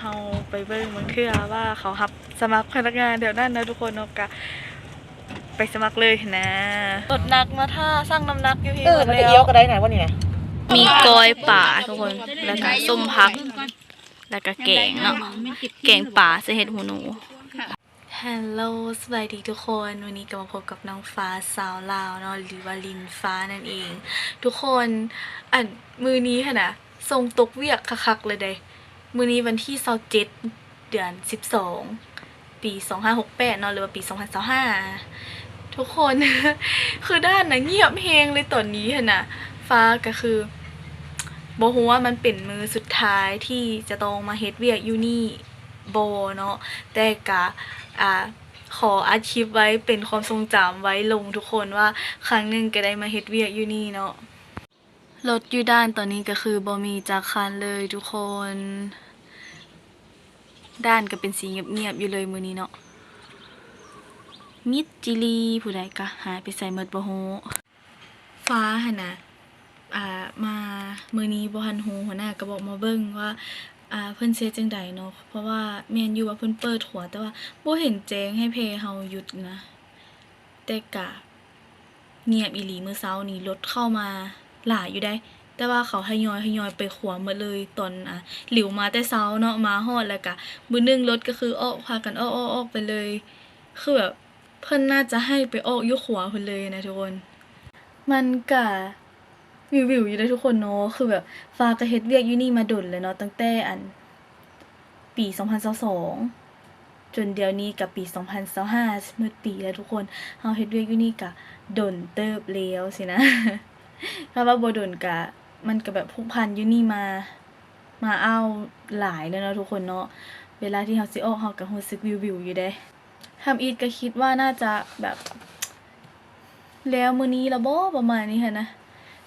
ເຮົາໄປເບິ່ງບາງເທື່ອວ່າເຂົາຮັບສະໝັກພະນັກງານແຖວນັ້ນນະທຸກຄົນເນາະ ກະໄປສະໝັກເລີຍຫັ້ນນະ. ລົດໜັກມາຖ້າຊັ່ງນ້ຳໜັກຢູ່ພີ້ ເອີ ເບິດແລ້ວ ມັນຈະອຽວກໍໄດ້ນະ ວ່ານີ້ນະ. ມີກ້ອຍປາທຸກຄົນ ແລ້ວກະສົ້ມຜັກ ແລ້ວກະແກງເນາະ ແກງປາໃສ່ເຫັດຫູໜູ. ຮັລໂຫຼ ສະບາຍດີທຸກຄົນ ມື້ນີ້ກໍມາພົບກັບນ້ອງຟ້າສາວລາວເນາະ ຫຼືວ່າລິນຟ້ານັ້ນເອງ. ທຸກຄົນ ອັນ ມື້ນີ້ຫັ້ນນະ ສົ່ງຕົກວຽກຄັກໆເລີຍເດ້. ມື້ນີ້ວັນທີຊາວເຈັດ ເດືອນສິບສອງ ປີສອງພັນຫ້າຮ້ອຍຫົກສິບແປດເນາະ ຫຼືວ່າປີສອງພັນຊາວຫ້າ ທຸກຄົນ ຄືດ້ານນະງຽບແຮງເລີຍຕອນນີ້ຫັ້ນນະ. ຟ້າກໍຄືບໍ່ຮູ້ວ່າມັນເປັນມື້ສຸດທ້າຍທີ່ຈະຕ້ອງມາເຮັດວຽກຢູ່ນີ້ບໍ່ເນາະ ແຕ່ກະ ອ່າ ຂໍອັດຄລິບໄວ້ເປັນຄວາມຊົງຈຳໄວ້ລົງທຸກຄົນວ່າ ຄັ້ງໜຶ່ງກໍໄດ້ມາເຮັດວຽກຢູ່ນີ້ເນາະ. ລົດຢູ່ດ່ານຕອນນີ້ກໍຄືບໍ່ມີຈັກຄັນເລີຍທຸກຄົນ ດ່ານກໍເປັນສີງຽບໆຢູ່ເລີຍມື້ນີ້ເນາະ ມິດຈີ່ຫຼີ່ ຜູ້ໃດກະຫາຍໄປໃສໝົດບໍ່ຮູ້. ຟ້າຫັ້ນນະ ອ່າ ມາມື້ນີ້ບໍ່ທັນຮູ້ ຫົວໜ້າກໍບອກມາເບິ່ງວ່າ ອ່າ ເພິ່ນເຮັດຈັ່ງໃດເນາະ ເພາະວ່າແມ່ນຢູ່ວ່າເພິ່ນເປີດຂົວ ແຕ່ວ່າບໍ່ເຫັນແຈ້ງໃຫ້ແພເຮົາຢຸດນະ ແຕ່ກະງຽບອີ່ຫຼີ. ມື້ເຊົ້ານີ້ລົດເຂົ້າມາຫຼາຍຢູ່ໃດ ແຕ່ວ່າເຂົາທະຍອຍ ທະຍອຍໄປຂົວໝົດເລີຍ ຕອນ ອ່າ ຫຼິວມາແຕ່ເຊົ້າເນາະ ມາຮອດແລ້ວກະບຶດໜຶ່ງລົດກໍຄືອອກ ພາກັນອອກ ອອກ ອອກໄປເລີຍ ຄືແບບ ເພິ່ນໜ້າຈະໃຫ້ໄປອອກຢູ່ຂົວເພິ່ນເລີຍນະທຸກຄົນ. ມັນກະວິວໆຢູ່ເດ້ທຸກຄົນເນາະ ຄືແບບ ຟ້າກໍເຮັດວຽກຢູ່ນີ້ມາດົນແລ້ວເນາະ ຕັ້ງແຕ່ ອັນ ປີສອງພັນຊາວສອງ ຈົນດຽວນີ້ກໍປີສອງພັນຊາວຫ້າ ໝົດປີແລ້ວທຸກຄົນ. ເຮົາເຮັດວຽກຢູ່ນີ້ກະດົນເຕີບແລ້ວຊີ້ນະ ຖ້າວ່າບໍ່ດົນກະ ມັນກະແບບຜູກພັນຢູ່ນີ້ມາ ມາອ້າວຫຼາຍແລ້ວເນາະທຸກຄົນເນາະ. ເວລາທີ່ເຮົາຊິອອກ ເຮົາກະຮູ້ສຶກວິວໆຢູ່ເດ້. ທຳອິດກໍຄິດວ່າໜ້າຈະແບບແລ້ວມື້ນີ້ລະບໍ ປະມານນີ້ຫັ້ນນະ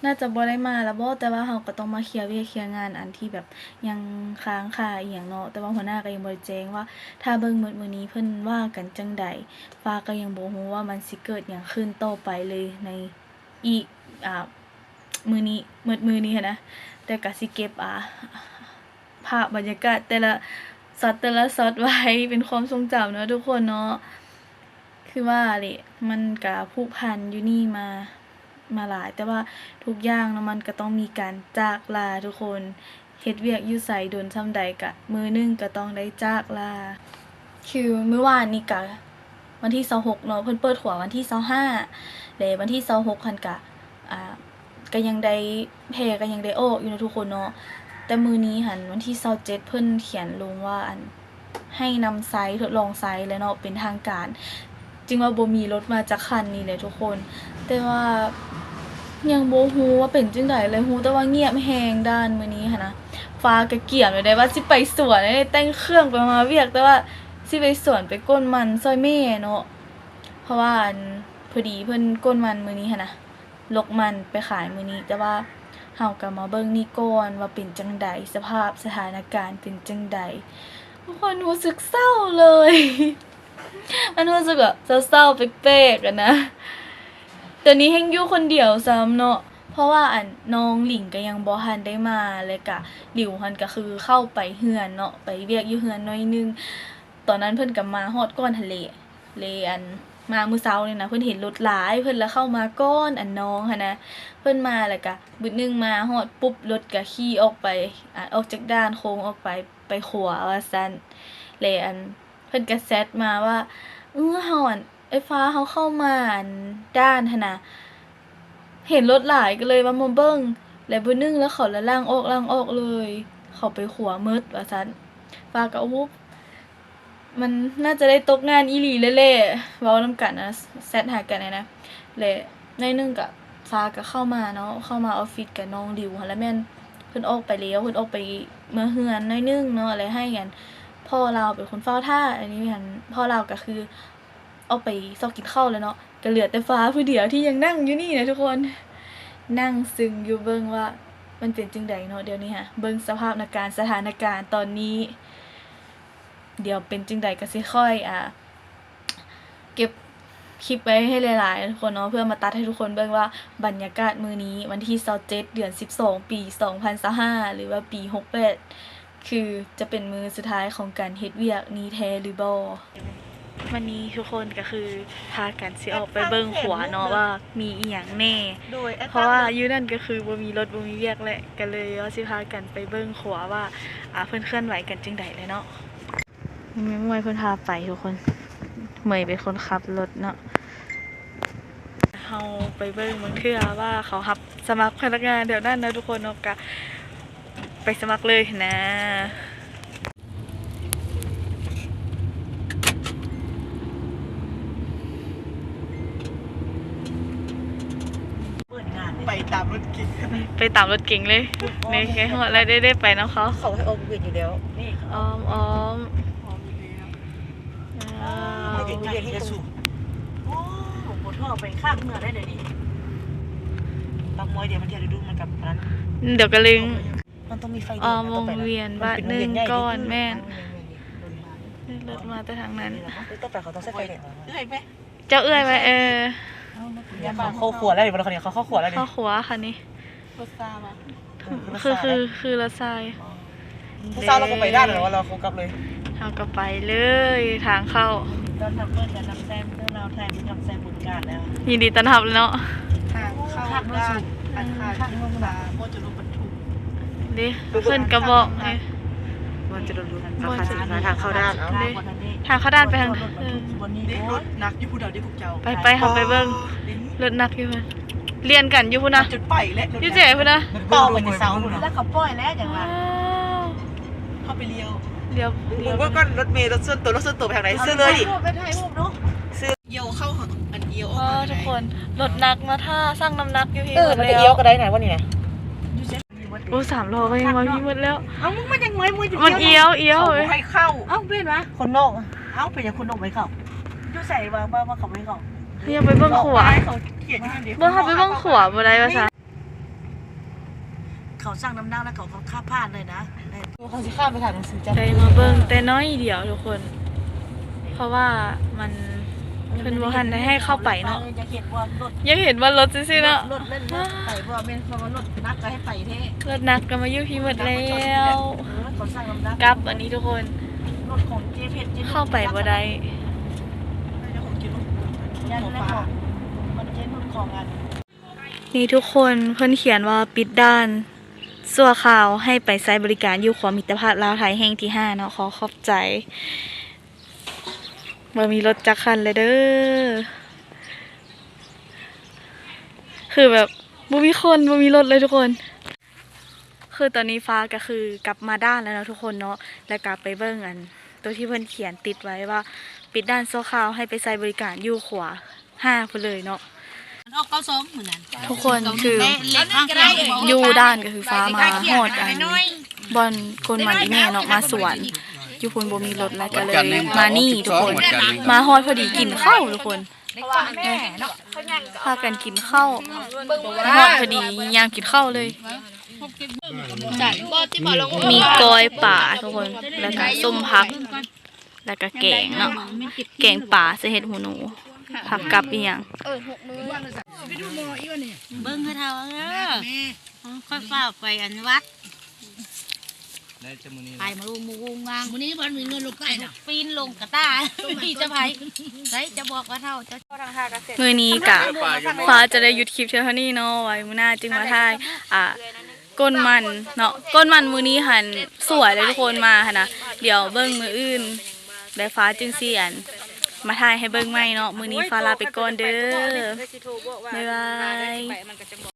ໜ້າຈະບໍ່ໄດ້ມາລະບໍ ແຕ່ວ່າເຮົາກໍຕ້ອງມາເຄຍວຽກເຄຍງານອັນທີ່ແບບຍັງຄ້າງຄາອີ່ຫຍັງເນາະ. ແຕ່ວ່າຫົວໜ້າກໍຍັງບໍ່ໄດ້ແຈ້ງວ່າ ຖ້າເບິ່ງໝົດມື້ນີ້ເພິ່ນວ່າກັນຈັ່ງໃດ ຟ້າກໍຍັງບໍ່ຮູ້ວ່າມັນຊິເກີດຫຍັງຂຶ້ນຕໍ່ໄປເລີຍໃນອີກ ອ່າ ມື້ນີ້ ໝົດມື້ນີ້ຫັ້ນນະ ແຕ່ກໍຊິເກັບ ອ່າ ພາບບັນຍາກາດແຕ່ລະຊັອດແຕ່ລະຊັອດໄວ້ເປັນຄວາມຊົງຈຳເນາະທຸກຄົນເນາະ. ຄືວ່າແຫຼະ ມັນກະຜູກພັນຢູ່ນີ້ມາ ມາຫຼາຍ ແຕ່ວ່າທຸກຢ່າງເນາະ ມັນກະຕ້ອງມີການຈາກລາທຸກຄົນ. ເຮັດວຽກຢູ່ໃສດົນສ່ຳໃດກະ ມື້ໜຶ່ງກະຕ້ອງໄດ້ຈາກລາ. ຄືມື້ວານນີ້ກະ ວັນທີຊາວຫົກເນາະ ເພິ່ນເປີດຂົວວັນທີຊາວຫ້າ ແລະ ວັນທີຊາວຫົກຫັ້ນກະ ອ່າ ກະຍັງໄດ້ ແພກະຍັງໄດ້ອອກຢູ່ເນາະທຸກຄົນເນາະ. ແຕ່ມື້ນີ້ຫັ້ນ ວັນທີຊາວເຈັດ ເພິ່ນຂຽນລົງວ່າ ອັນ ໃຫ້ນຳໃຊ້ ທົດລອງໃຊ້ແລ້ວເນາະ ເປັນທາງການ ຈຶ່ງວ່າບໍ່ມີລົດມາຈັກຄັນນີ້ແຫຼະທຸກຄົນ. ແຕ່ວ່າຍັງບໍ່ຮູ້ວ່າເປັນຈັ່ງໃດເລີຍ ຮູ້ແຕ່ວ່າງຽບແຮງດ່ານມື້ນີ້ຫັ້ນນະ. ຟ້າກະກຽມແລ້ວເດ້ວ່າຊິໄປສວນ ແຕ່ງເຄື່ອງໄປມາວຽກ ແຕ່ວ່າຊິໄປສວນໄປກົນມັນຊ່ອຍແມ່ເນາະ ເພາະວ່າ ອັນ ພໍດີເພິ່ນກົນມັນມື້ນີ້ຫັ້ນນະ ລົກມັນໄປຂາຍມື້ນີ້. ແຕ່ວ່າເຮົາກະມາເບິ່ງນີ້ກ່ອນວ່າເປັນຈັ່ງໃດ ສະພາບສະຖານະການເປັນຈັ່ງໃດ. ທຸກຄົນ ຮູ້ສຶກເສົ້າເລີຍ ມັນຮູ້ສຶກແບບເສົ້າໆແປກໆຫັ້ນນະ. ຕອນນີ້ແຮ່ງຢູ່ຄົນດຽວຊ້ຳເນາະ ເພາະວ່າ ອັນ ນ້ອງຫຼິງກະຍັງບໍ່ທັນໄດ້ມາ ແລະກະ ຫຼິວຫັ້ນກະຄືເຂົ້າໄປເຮືອນເນາະ ໄປວຽກຢູ່ເຮືອນໜ້ອຍໜຶ່ງ. ຕອນນັ້ນເພິ່ນກະມາຮອດກ່ອນຫັ້ນແຫຼະ ເລີຍ ອັນ ມາມື້ເຊົ້ານີ້ນະ ເພິ່ນເຫັນລົດຫຼາຍ ເພິ່ນລະເຂົ້າມາກ່ອນ ອັນ ນ້ອງຫັ້ນນະ. ເພິ່ນມາແລ້ວກະບຶດໜຶ່ງມາຮອດປຸບ ລົດກະຂີ່ອອກໄປ ອາ ອອກຈາກດ່ານໂຄ້ງອອກໄປ ໄປຂົວວ່າຊັ້ນ. ແລະ ອັນ ເພິ່ນກະແຊັດມາວ່າ ເອີ ເຮົາ ອັນ ເອື້ອຍຟ້າເຮົາເຂົ້າມາ ອັນ ດ່ານຫັ້ນນະ ເຫັນລົດຫຼາຍກໍເລີຍວ່າມາເບິ່ງ ແລະ ບຶດໜຶ່ງລະເຂົາລະລ່າງອອກ ລ່າງອອກເລີຍ ເຂົາໄປຂົວໝົດວ່າຊັ້ນ. ຟ້າກໍ ໂອ້ ມັນໜ້າຈະໄດ້ຕົກງານອີ່ຫຼີແລ້ວແຫຼະ ເວົ້ານຳກັນນະ ແຊັດຫາກັນຫັ້ນນະ. ແລະ ໜ້ອຍໜຶ່ງກະ ຟ້າກະເຂົ້າມາເນາະ ເຂົ້າມາອອບຟິດກະນ້ອງຫຼິວຫັ້ນລະ ແມ່ນເພິ່ນອອກໄປແລ້ວ ເພິ່ນອອກໄປເມືອເຮືອນໜ້ອຍໜຶ່ງເນາະ ແລະ ໃຫ້ ອັນ ພໍ່ລາວເປັນຄົນເຝົ້າຖ້າ. ອັນນີ້ຫັ້ນ ພໍ່ລາວກະຄື ອອກໄປຊອກກິນເຂົ້າແລ້ວເນາະ ກະເຫຼືອແຕ່ຟ້າຜູ້ດຽວທີ່ຍັງນັ່ງຢູ່ນີ້ນະທຸກຄົນ ນັ່ງຊຶ່ງຢູ່ເບິ່ງວ່າມັນເປັນຈັ່ງໃດເນາະ. ດຽວນີ້ຫາ ເບິ່ງສະພາບນະການ ສະຖານະການຕອນນີ້ ດຽວເປັນຈັ່ງໃດກະຊິຄ່ອຍ ອ່າ ເກັບຄລິບໄວ້ໃຫ້ຫຼາຍໆ ທຸກຄົນເນາະ ເພື່ອມາຕັດໃຫ້ທຸກຄົນເບິ່ງວ່າບັນຍາກາດມື້ນີ້ ວັນທີຊາວເຈັດ ເດືອນສິບສອງ ປີສອງພັນຊາວຫ້າ ຫຼືວ່າປີຫົກແປດ ຄືຈະເປັນມື້ສຸດທ້າຍຂອງການເຮັດວຽກນີ້ແທ້ຫຼືບໍ່? ວັນນີ້ທຸກຄົນກໍຄືພາກັນຊິອອກໄປເບິ່ງຂົວເນາະ ວ່າມີອີ່ຫຍັງແນ່ ເພາະວ່າຢູ່ນັ້ນກໍຄືບໍ່ມີລົດບໍ່ມີວຽກແຫຼະ ກໍເລີຍວ່າຊິພາກັນໄປເບິ່ງຂົວວ່າ ອ່າ ເພິ່ນເຄື່ອນໄຫວກັນຈັ່ງໃດແຫຼະເນາະ. ນີ້ແມ່ນເມຍເພິ່ນພາໄປທຸກຄົນ ເມຍເປັນຄົນຂັບລົດເນາະ. ເຮົາໄປເບິ່ງບາງເທື່ອວ່າເຂົາຮັບສະໝັກພະນັກງານແຖວນັ້ນນະທຸກຄົນເນາະ ກະໄປສະໝັກເລີຍຫັ້ນນະ. ໄປຕາມລົດເກັງ ໄປຕາມລົດເກັງເລີຍ. ນີ້ໃກ້ຮອດແລ້ວເດ້ ໄດ້ໄປນຳເຂົາ ເຂົາໃຫ້ອອກເວກຢູ່ແລ້ວ. ອ້ອມ ອ້ອມ ອ້ອມຢູ່ແລ້ວ. ອ້າວ ໂອ້ ບໍ່ທໍ່ໄປຂ້າງເມືອງໄດ້ເດນີ້ ປັກມອຍດຽວມັນເທດດູມັນກັບອັນນັ້ນ ດຽວກະລຶງ. ມັນຕ້ອງມີໄຟແດງ ອ້ອມວົງວຽນບາດໜຶ່ງກ່ອນ. ແມ່ນ ລົດມາແຕ່ທາງນັ້ນ. ຕໍ່ໄປເຂົາຕ້ອງໃສ່ໄຟແດງ. ເອື້ອຍໄປ ເຈົ້າເອື້ອຍໄປ. ເອີ ເຂົາເຂົ້າຂົວແລ້ວນີ້ ເຂົາເຂົ້າຂົວແລ້ວນີ້ ເຂົ້າຂົວຄັນນີ້. ລົດຊາຫວາ? ເອີ ຄື ຄືລົດຊາ. ຜູ້ສາວລາວກໍໄປດ້ານແລ້ວ ວ່າລາວເຂົ້າກັບເລີຍ. ເຮົາກໍໄປເລີຍທາງເຂົ້າ. ຕ້ອນຮັບເປີດກັນນຳແຊມເດີ ລາວໄທມີນຳແຊມບໍລິການແລ້ວ. ຍິນດີຕ້ອນຮັບເນາະ. ທາງເຂົ້າດ້ານອັນຄານສຶກສາ ໝວດຈະລົງບັນທຸກເດ້ ເພິ່ນກໍບອກເດ້. ໝວດຈະລົງບັນທຸກ ທາງເຂົ້າດ້ານ ເອົາ ທາງເຂົ້າດ້ານໄປທາງ ເອີ ລົດໜັກຢູ່ພຸ້ນເດີພວກເຈົ້າ. ໄປ ໄປ ເຮົາໄປເບິ່ງ ລົດໜັກຢູ່ພຸ້ນ. ລຽນກັນຢູ່ພຸ້ນນະ ຈົນໄປແລ້ວ ຢູ່ໃຈພຸ້ນນະ ເປົ່າໄປແຕ່ເຊົ້າພຸ້ນນະ ແລ້ວເຂົາປ່ອຍແລ້ວຈັ່ງວ່າ. ເຮົາໄປລ້ຽວ ລ້ຽວ ເບິ່ງກ່ອນ ລົດເມ ລົດສ່ວນຕົວ ລົດສ່ວນຕົວໄປທາງໃດ ຊື້ເລີຍ. ໄປຖ່າຍຮູບເນາະ ຊື້ ລ້ຽວເຂົ້າ ອັນລ້ຽວອອກມາ. ທຸກຄົນ ລົດໜັກມາຖ້າຊັ່ງນ້ຳໜັກຢູ່ພີ້. ເອີ ມັນກໍລ້ຽວກໍໄດ້ນະ ວ່ານີ້ນະ. ໂອ້ ສາມລໍ້ກໍຍັງມາພີ້ໝົດແລ້ວ. ເອົ້າ ມັນຍັງມາ ມັນຢູ່ ມັນລ້ຽວ ລ້ຽວ ເຂົາບໍ່ໃຫ້ເຂົ້າ. ເອົ້າ ເປັນຫວາ ຄົນນອກ. ເອົ້າ ເປັນຫຍັງຄົນນອກບໍ່ໃຫ້ເຂົ້າ? ຢູ່ໃສວ່າ ວ່າ ວ່າເຂົາບໍ່ໃຫ້ເຂົ້າ? ເຮົາໄປເບິ່ງຂົວ ເຂົາຂຽນຢູ່ຫັ້ນເດ. ເບິ່ງ ເຮົາໄປເບິ່ງຂົວບໍ່ໄດ້ວ່າຊັ້ນ. ເຂົາຊັ່ງນ້ຳໜັກແລ້ວເຂົາກໍຂ້າມຜ່ານເລີຍນະ. ເຂົາຊິຂ້າມໄປຖານໜັງສືຈັກ. ໄດ້ມາເບິ່ງແຕ່ໜ້ອຍດຽວທຸກຄົນ ເພາະວ່າມັນ ເພິ່ນບໍ່ທັນໄດ້ໃຫ້ເຂົ້າໄປເນາະ. ຢາກເຫັນວ່າລົດ ຢາກເຫັນວ່າລົດຊື່ໆເນາະ. ລົດ ລົດ ລົດໄປ ບໍ່ແມ່ນເພາະວ່າລົດໜັກກໍໃຫ້ໄປແທ້. ລົດໜັກກໍມາຢູ່ພີ້ໝົດແລ້ວ. ເອີ ເຂົາຊັ່ງນ້ຳໜັກ ກັບອັນນີ້ທຸກຄົນ ລົດຂອງເຈເພັດ ເຂົ້າໄປບໍ່ໄດ້. ນີ້ທຸກຄົນ ເພິ່ນຂຽນວ່າປິດດ່ານຊົ່ວຄາວ ໃຫ້ໄປໃຊ້ບໍລິການຢູ່ຂົວມິດຕະພາບລາວໄທແຫ່ງທີຫ້າເນາະ. ຂໍຂອບໃຈ. ບໍ່ມີລົດຈັກຄັນເລີຍເດີ ຄືແບບບໍ່ມີຄົນ ບໍ່ມີລົດເລີຍທຸກຄົນ. ຄືຕອນນີ້ຟ້າກໍຄືກັບມາດ່ານແລ້ວເນາະທຸກຄົນເນາະ. ແລ້ວກໍໄປເບິ່ງອັນໂຕທີ່ເພິ່ນຂຽນຕິດໄວ້ວ່າ ປິດດ່ານຊົ່ວຄາວ ໃຫ້ໄປໃຊ້ບໍລິການຢູ່ຂົວຫ້າພຸ້ນເລີຍເນາະ. ອອກເກົ້າສອງມື້ນັ້ນ ທຸກຄົນ ຄືຢູ່ດ່ານກໍຄືຟ້າມາຮອດອັນບ່ອນກົ້ນມັນອີ່ແມ່ເນາະ ມາສວນຢູ່ພຸ້ນບໍ່ມີລົດ ແລ້ວກໍເລີຍມານີ້ທຸກຄົນ. ມາຮອດພໍດີກິນເຂົ້າທຸກຄົນ ພາກັນກິນເຂົ້າ ຮອດພໍດີຍາມກິນເຂົ້າເລີຍ. ມີກ້ອຍປາທຸກຄົນ ແລ້ວກໍສົ້ມຜັກ ແລ້ວກໍແກງເນາະ ແກງປາໃສ່ເຫັດຫູໜູ ຜັກກັບອີ່ຫຍັງ. ເບິ່ງເຂົາເຖົ້າເອີ ຂ້ອຍຟ້າວໄປອັນວັດ ໄປມາລຸງມາວົງວາງ ມື້ນີ້ບໍ່ມີເງິນລົງໄປນະ ປີນລົງກະຕ່າ ມີແຕ່ໃຜ ໃຜຈະບອກວ່າເຖົ້າ ເຈົ້າ ມື້ນີ້ກະຟ້າຈະໄດ້ຢຸດຄລິບເທື່ອເທົ່ານີ້ເນາະ ໄວ້ມື້ໜ້າຈຶ່ງມາຖ່າຍ ອ່າ ກົ້ນມັນເນາະ. ກົ້ນມັນມື້ນີ້ຫັ້ນສວຍເລີຍທຸກຄົນ ມາຫັ້ນນະ. ດຽວເບິ່ງມື້ອື່ນ ແລ້ວຟ້າຈຶ່ງຊິອັນ ມາຖ່າຍໃຫ້ເບິ່ງໃໝ່ເນາະ. ມື້ນີ້ຟ້າລາໄປກ່ອນເດີ ບາຍບາຍ.